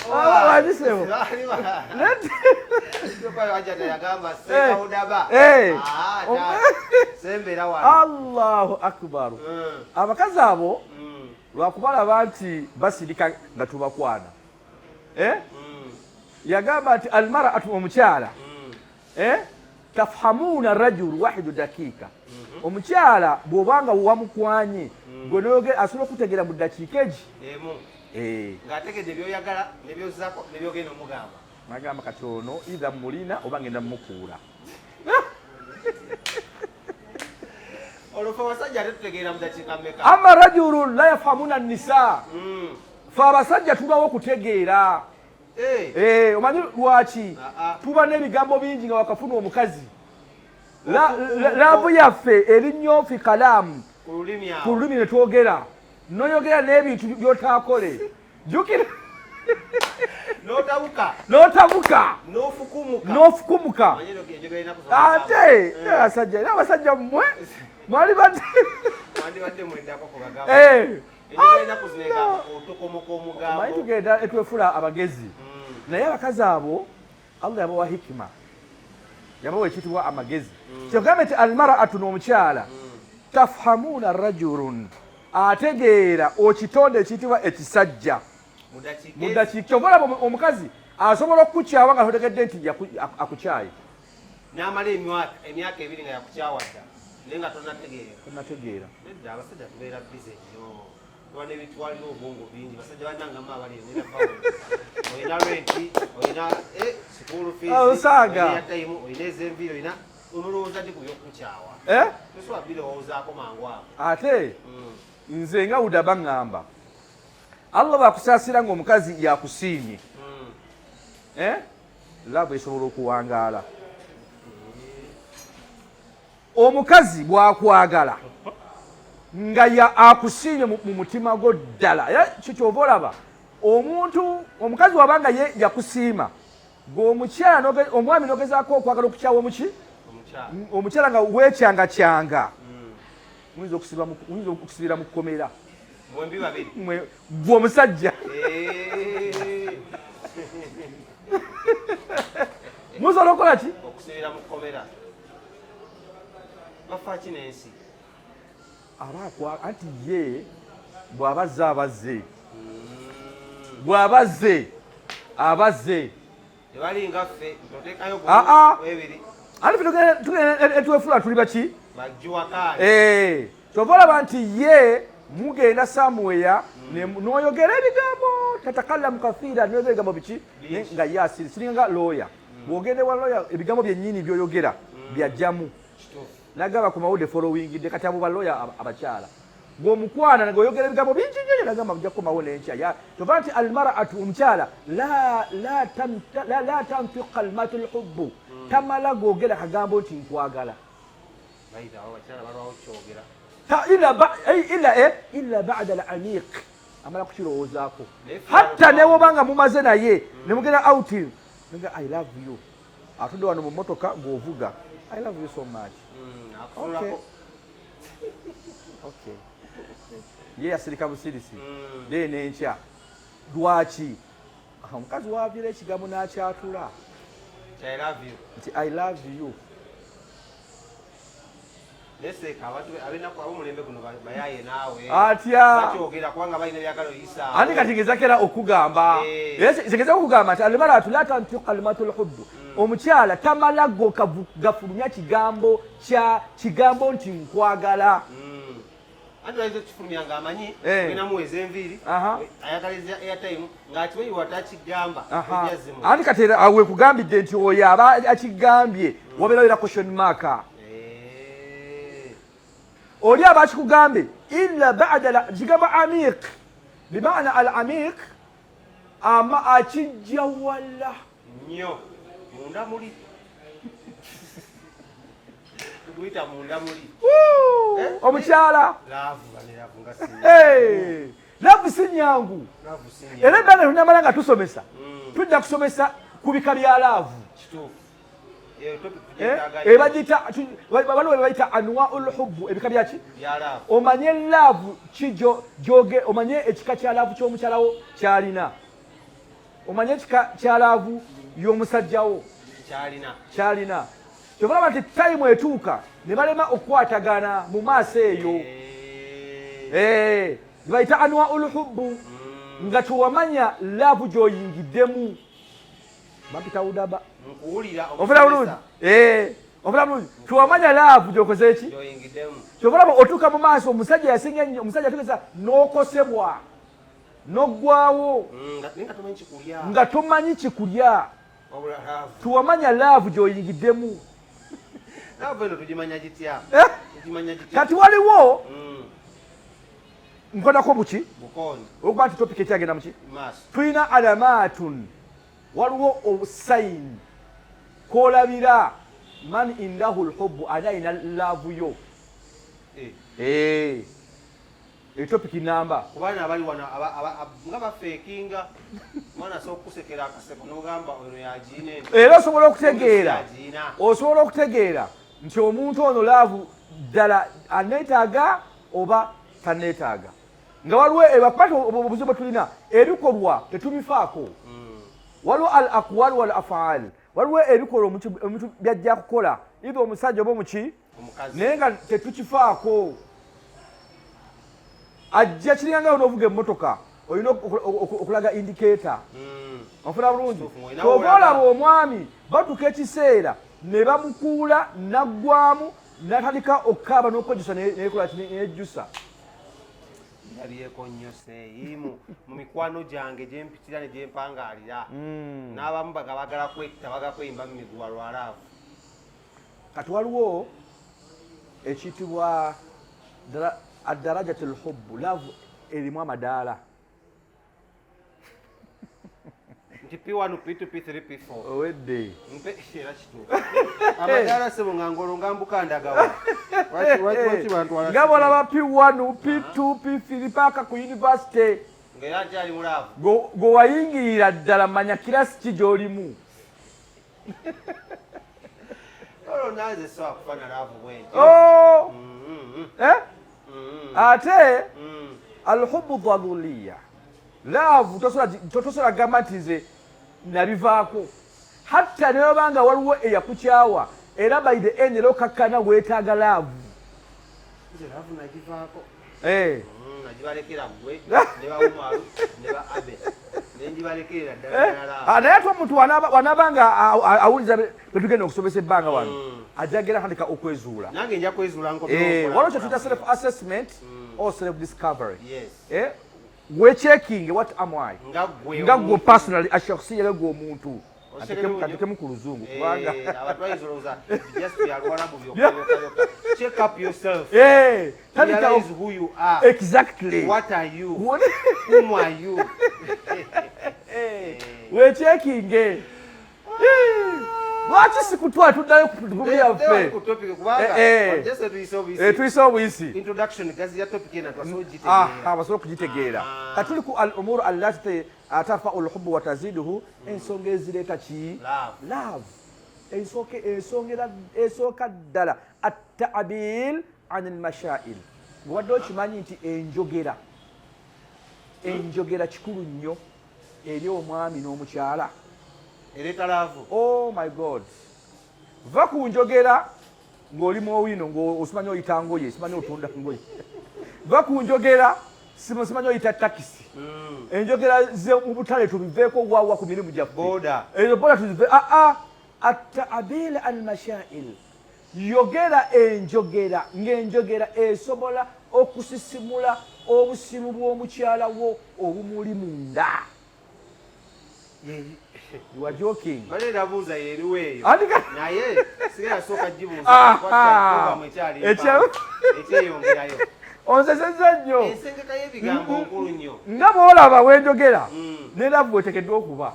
Wandisebo. Allahu akbar. Mm. Abakazi abo mm. lwakubalaba nti basirika nga tubakwana. Eh? Mm. Yagamba nti almar'atu omukyala. Eh? Tafhamuna rajul wahidu dakika. Mm-hmm. Omukyala bw'obanga wamukwanye gwe noyogera asobola okutegeera mu ddakiika egi emu Eh. Ng'ategedde by'oyagala ne by'ozzaako ne by'ogenda omugamba. Nagamba kati ono either mulina oba ngenda mumukuula. Olwo ffe abasajja ate tutegeera mu ddakiika mmeka? Ama rajulun la yafhamuna nisa. Mm. Ffe abasajja tubawo okutegeera. Eh. Eh, omanyi lwaki? Ah, ah. Tuba n'ebigambo bingi nga wakafuna omukazi. Laavu yaffe eri nnyo fi kalaamu. Ku lulimi awo. Ku lulimi ne twogera. Noyogera n'ebintu by'otaakole. Jjukira. N'otabuka. N'otabuka. N'ofukumuka. N'ofukumuka. Manyi enjogera erina kusoma. Ate, abasajja, era abasajja mmwe, mwali badde. Mwandibadde mwendako ku bagamba. Eh. Enjogera erina kuzina egamba otokomoka omugambo. Omanyi tugenda etwefula abagezi. Mm. Naye abakazi abo, Allah yabawa hikima. Yabawa ekiyitibwa amagezi. Mm. Kyogambe nti almar'atu n'omukyala. Tafhamuna rajulun. Ategeera okitonde ekiyitibwa ekisajja. Mu Mu dakiika. Kyova olaba omukazi asobola okukukyawa nga totegedde nti akukyaye. N'amala emyaka ebiri nga yakukyawa dda, naye nga tonnategeera. Tonnategeera. Nedda, abasajja tubeera busy nnyo. Tuba n'ebitwalira obwongo bingi. Basajja bannange mwe abali eno, era bawo. Olina rent, olina, school fees, Ah, osaaga. olina airtime, olina ez'enviiri, olina onolowooza ddi ku by'okukukyawa? Eh? Tosobola birowoozaako mangu ago. Ate, Mm. nze nga Udaba ŋŋamba, Allah bw'akusaasira ng'omukazi yakusiimye. Mm. Love esobola okuwangaala. Omukazi bw'akwagala nga ya akusiimye mu mutima gwo ddala. Era kyo ky'ova olaba omuntu, omukazi wabanga ye yakusiima, gwe omukyala omwami n'ogezaako okwagala okukyawa omuki? Omukyala. Omukyala nga weekyangakyanga. Mm. Muyinza okusibira mu kkomera. Mwembi babiri. Mwe, gwe omusajja. Eh. Musobola okukola ki? Okusibira mu kkomera. Bafa ki n'ensi? Aba akwa, anti ye bw'aba azze abazze. Bw'aba azze abazze. Tebalinga ffe, nti oteekayo gumu, Ah, ah. ebiri. Ate tugenda twefula tuli baki? Eh, kyova olaba nti ye mugenda somewhere n'oyogera ebigambo, tatakallamu kathira, n'oyogera ebigambo biki nga ye asiri siringa nga lawyer. Bw'ogenda ewa lawyer, ebigambo byennyini by'oyogera byajjamu nagamba ku mawulire following day. Kati abo ba lawyer abakyala ng'omukwana ng'oyogera ebigambo bingi nnyo, nagamba mujja kukomawo n'enkya. Kyova nti almaratu, omukyala, la tantiq kalmatu lhubbu, tamala googera kagambo nti nkwagala illa bada al-amiq, amala kukirowoozaako. Hatta newoba nga mumaze naye nemugenda out nga "I love you", atudde wano mu motoka ng'ovuga, "I love you so much." Okay. Ye yasirika busirisi then enkya. Lwaki omukazi wavira ekigambo n'akyatula nti "I love you"? Neseka abantu abenaku ab'omulembe guno bayaye naawe. Atya? Bakyogera kubanga balina byagala oyisa. Ate kati ngezako era okugamba. Era ngezako okugamba nti almaratu la tantiqu kalimatu lhubbu, omukyala tamala go gafulumya kigambo kya kigambo nti nkwagala. Anti bayinza okukifulumya ng'amanyi ogenda muweza enviiri, ayagaliza airtime ng'akimanyi watakigamba. Anti kati era awe kugambidde nti oyo aba akigambye wabeerawo era question mark. Oli aba akikugambye illa bada kigambo amiq, bimaana al amiq ama akijja wala. Nnyo munda muli, tuguyita munda muli. Woo! Omukyala. Love bane, love nga si Hey! Love si nyangu. Love si Era ebbanga tunamala nga tusomesa, tujja kusomesa ku bika bya love. Kituufu. Eyo topic Eh, tugyetaaga. Ebagiyita waliwo bebayita anwaul hubbu, ebika byaki? Bya love. Omanye love ki joge, omanye ekika kya love ky'omukyalawo kyalina, omanye ekika kya love y'omusajjawo kyalina. Kyalina. Kyova nti time etuuka ne balema okukwatagana mu maaso eyo. Eh, bayita anwaul hubbu, nga tewamanya love gy'oyingiddemu. Bampita udaba. Nkuwulira. Ofuna bulungi. Eh, ofuna bulungi, tewamanya love gy'okoze ki gyoyingiddemu. Kyova olaba otuuka mu maaso, omusajja yasinga ennyo, omusajja atugeza n'okosebwa n'oggwawo. Naye nga tomanyi kikulya. Nga tomanyi kikulya. Wabula love. Tewamanya love gy'oyingiddemu. Love eno tugimanya gitya? Eh? Tugimanya gitya? Kati waliwo nkodako buki Bukooni. Olwokuba nti topic ekyagenda muki maaso. Tulina alamatun, waliwo obusign kwolabira man indahu lhubu, ani alina love yo. Eh. Etopic namba. Kubaana abali wano nga bafeekinga, mwana asobola okukusekera akaseko n'ogamba ono yagiina eno. Era osobola okutegeera. Yagiina. Osobola okutegeera nti omuntu ono love ddala aneetaaga oba taneetaaga, nga waliwo ebapati obuzibu bwe tulina, ebikolwa tetubifaako. Waliwo al aqwal wal afaal, waliwo ebikolwa omuntu byajja kukola, either omusajja oba omuki omukazi. Naye nga tetukifaako, ajja kiringanga novuga emmotoka, olina okulaga indicator. Onfuna bulungi? Kituufu, olina Kyova w'olaga. olaba omwami batuuka ekiseera ne bamukuula naggwamu natandika okukaaba n'okwejjusa, neyekola ki, neyejjusa. Ndabyeko nnyo seeyi mu mikwano gyange gyempitira ne gyempangalira, n'abamu baga bagala kwetta, baga kweyimba mu miguwa lwa love. Kati waliwo ekiyitibwa adarajat lhubbu, love erimu amadaala. Nti P1, P2, P3, P4. Owedde. Mpe era kituufu, amadaala sebo nga ngolo nga mbuka ndagawa. Lwaki bantwala? Nga bwolaba P1, P2, P3 paka ku university. Nga era nkyali mu love. Gwe wayingirira ddala, manya class ki gy'olimu. Olwo nanze sobola kufa na love bwentyo. Oh! Eh? Ate alhubu dhaluliya, love tosobola kugamba nti nze nabivaako. Hatta newabanga waliwo eyakukyawa, era by the end era okakkana weetaaga love. Nze love nagivaako. Eh. Nagibalekera gwe ne ba Umaru ne ba Abe. Naye ate omuntu wanaba nga awuliza betugenda okusomesa ebbanga wano, ajagera atandika okwezuula. Waliwo kyetuyita self assessment or self discovery. Wechecking, what am I, nga gwe personally, ashakhsiya, nga gwe omuntu. Katekemu ku luzungu kubanga Check up yourself. Tandika. Realize who you are. Exactly. What are you? Whom are you? Wecheckinge. Lwaki sikutwala tuddayo ku yaffe? Ku topic, kubanga just tuyise obuyisi. Tuyise obuyisi. Introduction gazi ya topic ena twasobola ogitegeera. Basobola okugitegeera. Kati tuli ku al umuru allati tarfau lhubu wataziduhu, ensonga ezireeta ki? Love. Love. Ensonga esooka ddala, attabil an lmashail. Wadde okimanyi nti enjogera kikulu nnyo eri omwami n'omukyala? Ereeta love. Oh my God, va ku njogera ng'oli muowino, ng'osimanyi oyita ngoye, simanyi otunda ngoye. Va ku njogera, simanyi oyita takisi. Enjogera ze mu butale tubiveeko, wawa ku mirimu gyaffe. Boda. Ezo boda tuzive. Aa, attabil al mashail, yogera enjogera ng'enjogera esobola okusisimula obusimu bw'omukyala wo obumuli munda. You are joking. Bale nabuuza yeriwo eyo. Naye sigala sooka gibuuza. Aha. Ekyali ekyeyongerayo. Onsesezza nnyo. Ensengeka y'ebigambo nkulu nnyo. Nga bw'olaba wenjogera ne love bwetekeddwa okuba,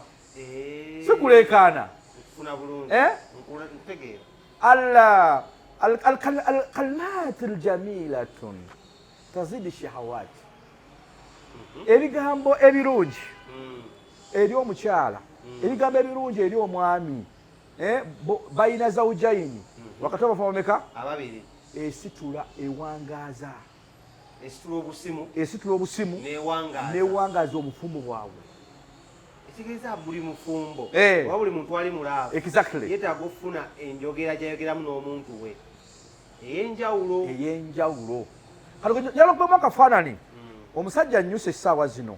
si kuleekaana. Nkufuna bulungi. Eh? Nkutegeera. Alkalimat aljamilatun tazidi shahawat. Ebigambo ebirungi eri omukyala, ebigambo ebirungi eri omwami, bayina zawujaini wakati abafa bameka? Ababiri. Esitula, ewangaaza. Esitula obusimu. Esitula obusimu. Newangaaza. Newangaaza obufumbo bwabwe. Ekitegeeza buli mufumbo oba buli muntu ali mu love yeetaaga okufuna enjogera gyayogeramu n'omuntu we ey'enjawulo. Ey'enjawulo. Kati njagala okubamu akafaanani. Omusajja annyuse essaawa zino,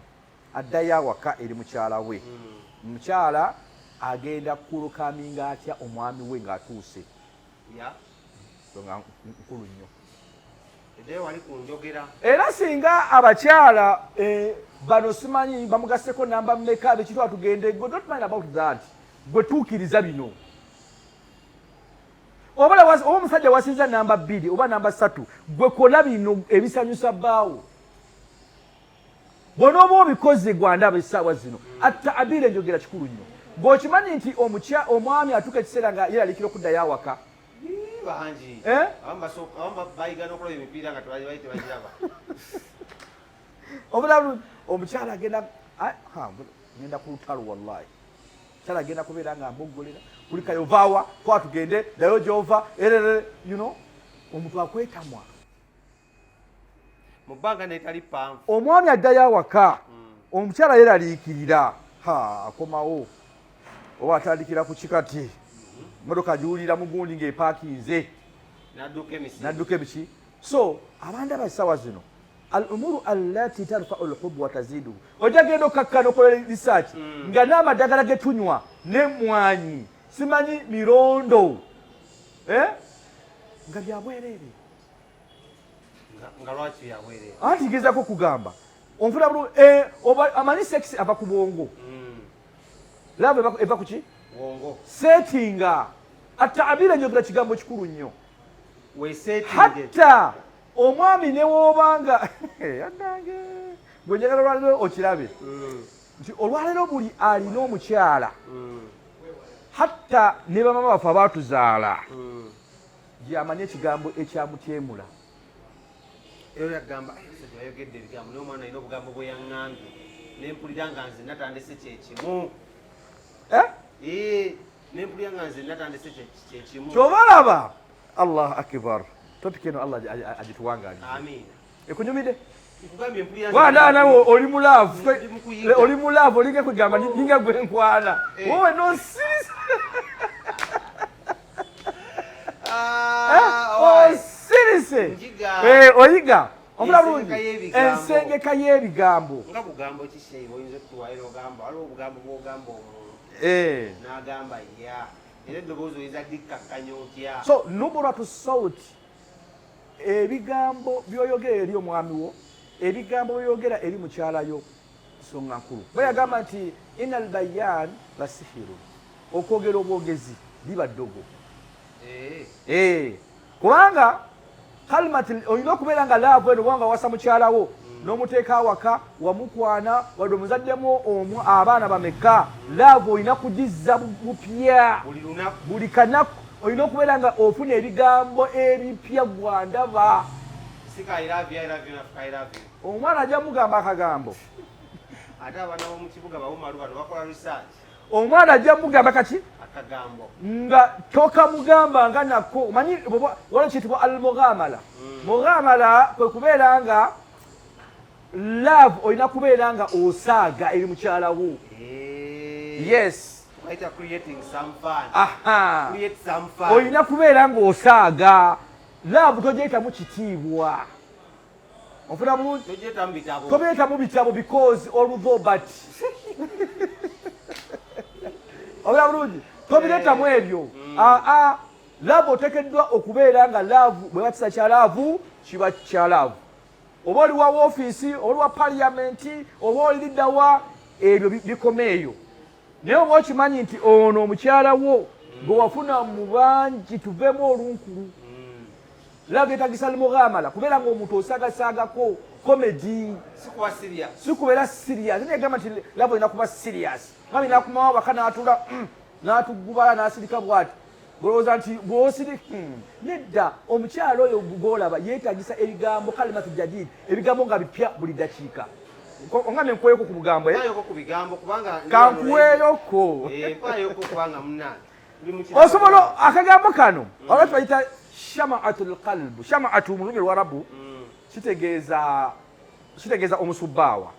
addayo awaka eri mukyala we. Mukyala agenda kulukaminga atya omwami we ng'atuuse? So nga nkulu nnyo. Eddayo wali ku njogera. Era singa abakyala bano simanyi bamugaseko namba mmeka, bekitwa tugende, go, don't mind about that. Gwe tuukiriza bino. Oba omusajja wasinza namba 2 oba namba 3, gwe kola bino ebisanyusa bbaawo. Bw'onooba obikoze, gwandaba essaawa zino, attaabira, enjogera kikulu nnyo. Bw'okimanyi nti omwami atuuka ekiseera nga yeraliikira okuddayo awaka. Ii, bangi. Eh? Abamu bayiga n'okulaba emipiira nga tebali tebagiraba. Obulamu omukyala agenda, ha, ngenda ku lutalo wallahi. Omukyala agenda kubeera nga mboggolera, kulikayo vaawa, kwa tugende, ddayo gy'ova, erere, omuntu akwetamwa. Mu bbanga netali ppanvu. Omwami addayo awaka, omukyala yeeraliikirira, ha, akomawo oba atandikira ku kikati, motoka giwulira mugundi ng'epaakinze. N'adduka emisinde. N'adduka ebiki. So abandaba essaawa zino, al umuru allati tarfau lhubu wataziduhu, ojja genda okkakkana okola research nga n'amadagala ge tunywa n'emmwanyi simanyi mirondo, Nga bya bwereere. Nga lwaki byabwereere? Anti gezaako okugamba onfuna bulungi, oba amanyi sex ava ku bwongo. Love eva ku ki? Bwongo. Settinga. Attaabira, enjogera kigambo kikulu nnyo. Weesettinge. Hatta omwami ne woobanga annange gwe njagala olwaleero okirabe nti olwaleero buli alina omukyala, hatta ne bamama baffe abaatuzaala, gyamanye ekigambo ekyamutyemula. Era yagamba musajja yayogedde ebigambo, naye omwana alina obugambo bwe yaŋŋambye ne mpulira nga nze natandise kyekimu. Eh? Ne mpulira nga nze natandise kyekimu. Ky'oba olaba, Allah akbar, topic eno Allah agituwangalize. Amiina. Ekunyumidde? Nkugambye mpulira nze Wana nawe oli mu love. Ndi mu kuyiga. Oli mu love, olinga kugamba ninga gwe nkwana. Wowe nosirisa. Owai. Osirise. Njiga. Oyiga. Omula bulungi ensengeka y'ebigambo nga bugambo ki sheyi oyinza otuwayo n'ogamba waliwo obugambo bw'ogamba omuntu n'agamba ya era eddoboozi oyinza dikkakkanya otya? So nuburatu sauti, ebigambo by'oyogera eri omwami wo, ebigambo by'oyogera eri mukyalayo, nsonga nkulu. Bayagamba nti ina albayan lasihiru, okwogera obwogezi liba ddogo. Kubanga kalimati olina okubeera nga love eno, obanga wasa mukyalawo n'omuteeka awaka, wamukwana, wadde omuzaddemu omu abaana bameka, love olina kugizza bupya buli kanaku. Olina okubeera nga ofuna ebigambo ebipya. Gwandaba, omwana ajja mugamba akagambo. Ate abaana b'omu kibuga bawumalu bano bakola research. Omwana ajja mugamba kaki? Akagambo. Nga tokamugamba nga nako omanyi waliwo kiyitibwa almughamala. Mughamala kwe kubeera nga love olina kubeera nga osaaga eri mukyala wo. Yes. Bayita creating some fun. Aha. Create some fun. Olina kubeera ng'osaaga. Love togyetamu kitiibwa, ofuna bulungi? Togyetamu bitabo. Tobyetamu bitabo because although, but obera bulungi, tobireetamu ebyo. Aa, love oteekeddwa okubeera nga love bwe bakisa kya love, kiba kya love. Oba oli wa woofiisi, oba oli wa paliyamenti, oba oli liddawa, ebyo bikoma eyo. Naye oba okimanyi nti ono omukyala wo gwe wafuna mu bangi, tuveemu olunkulu. Love yetagisa lmughamala, kubeera nga omuntu osagasaagako comedy. Sikuba serious. Si kubeera serious. Negamba nti love olina kuba serious. Mwami nakumawo waka n'atula, n'atugubala, n'asirika bw'ati, golowooza nti bwosiri nedda. Omukyalo oyo gwolaba yeetagisa ebigambo kalimatu jadid, ebigambo nga bipya buli dakiika. Ongambe nkuweeyoko ku bugambo, eh? Mpaayoko ku bigambo kubanga Kankuweeyoko. Mpaayoko kubanga munnange tuli mu Osobola akagambo kano, waliwo kibayita shamaatu lqalbu. Shamaatu mu lulimi lwarabu kitegeeza omusubbaawa.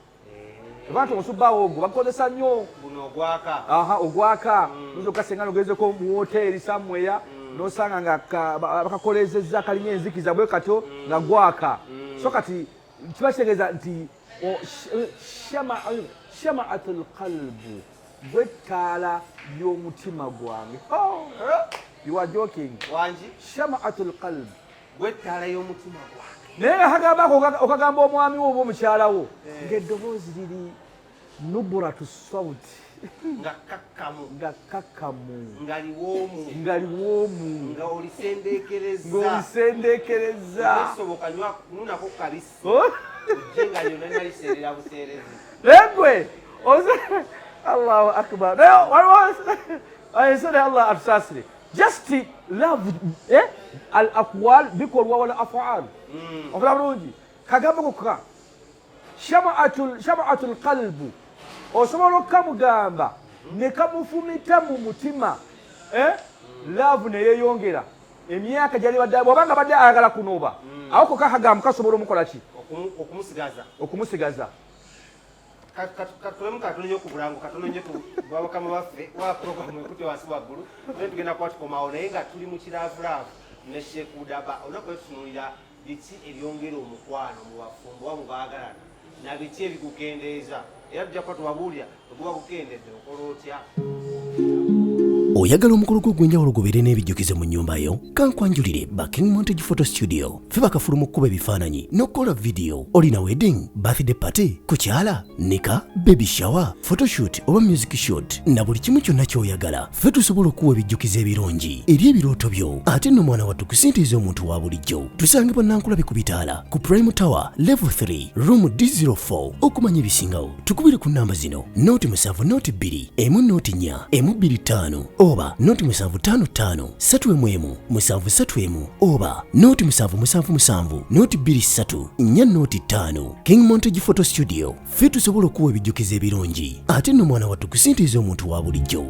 Oba nti omusubbaawa ogwo bagukozesa nnyo. Guno ogwaka. Aha, ogwaka. Oyinza okukasenga nogezeko mu woteeri somewhere, nosanga nga bakakolezezza kalinga enzikiza bwe katyo nga gwaka. So kati kiba kitegeeza nti shamaatu lqalbu, gwettaala y'omutima gwange. Oh, you are joking. Wangi. Shamaatu lqalbu. Gwettaala y'omutima gwange. Naye nga kagambako okagamba omwami wo oba omukyala wo ng'eddoboozi liri nuburatu sauti. Nga kakkamu. Nga kakkamu. Nga liwoomu. Nga liwoomu. Nga olisendeekereza. Ng'olisendeekereza. Esoboka nunako kabisi. Oh. Ojje nga lyonna naliseerera buseerezi. Naye gwe Allahu akbar. Naye waliwo ensonga, Allah atusaasire. Just love, eh? Al aqwal bikolwa wala afaal. Okola bulungi kagambo kokka shamaatul qalbu, osobola okukamugamba ne kamufumita mu mutima, eh? Love neyeyongera emyaka gyali badde bw'obanga badde ayagala kunoba awo kokka akagambo kasobola omukola ki? Okumusigaza. Okumusigaza. Katulemu katono nnyo ku bulango, katono nnyo bakama baffe wa programu ekute wansi waggulu, naye tugenda kuba tukomawo, naye nga tuli mu kilaavulaavu ne Sheikh Udaba. Olunaku lwetutunuulira biki ebyongera omukwano mu bafumbo oba mu baagalana na biki ebigukendeeza, era tujja kuba tubabuulira bwe guba gukendedde okola otya. Oyagala omukolo gwo ogw'enjawulo gubeere n'ebijjukizo mu nnyumba yo? Kankwanjulire ba King Montage Photo Studio. Ffe bakafulu mu kkuba ebifaananyi n'okukola vidiyo. Olina wedding, birthday party, kukyala, nika, baby shower, photoshoot oba music shoot, na buli kimu kyonna ky'oyagala, ffe tusobola okuwa ebijjukizo ebirungi eri ebirooto byo. Ate nno mwana wattu, kusintiiza omuntu wa bulijjo. Tusangibwa Nankulabe ku bitaala ku Prime Tower level 3 room D04. Okumanya ebisingawo tukubire ku namba zino: 0 7 0 2 1 0 4 1 2 5 oba 0 7 5 5 3 1 1 7 3 1 oba 0 7 7 7 0 2 3 4 0 5. King Montage Photo Studio, ffe tusobola okuwa ebijjukizo ebirungi. Ate nno mwana wattu, kusintiiza omuntu wa bulijjo.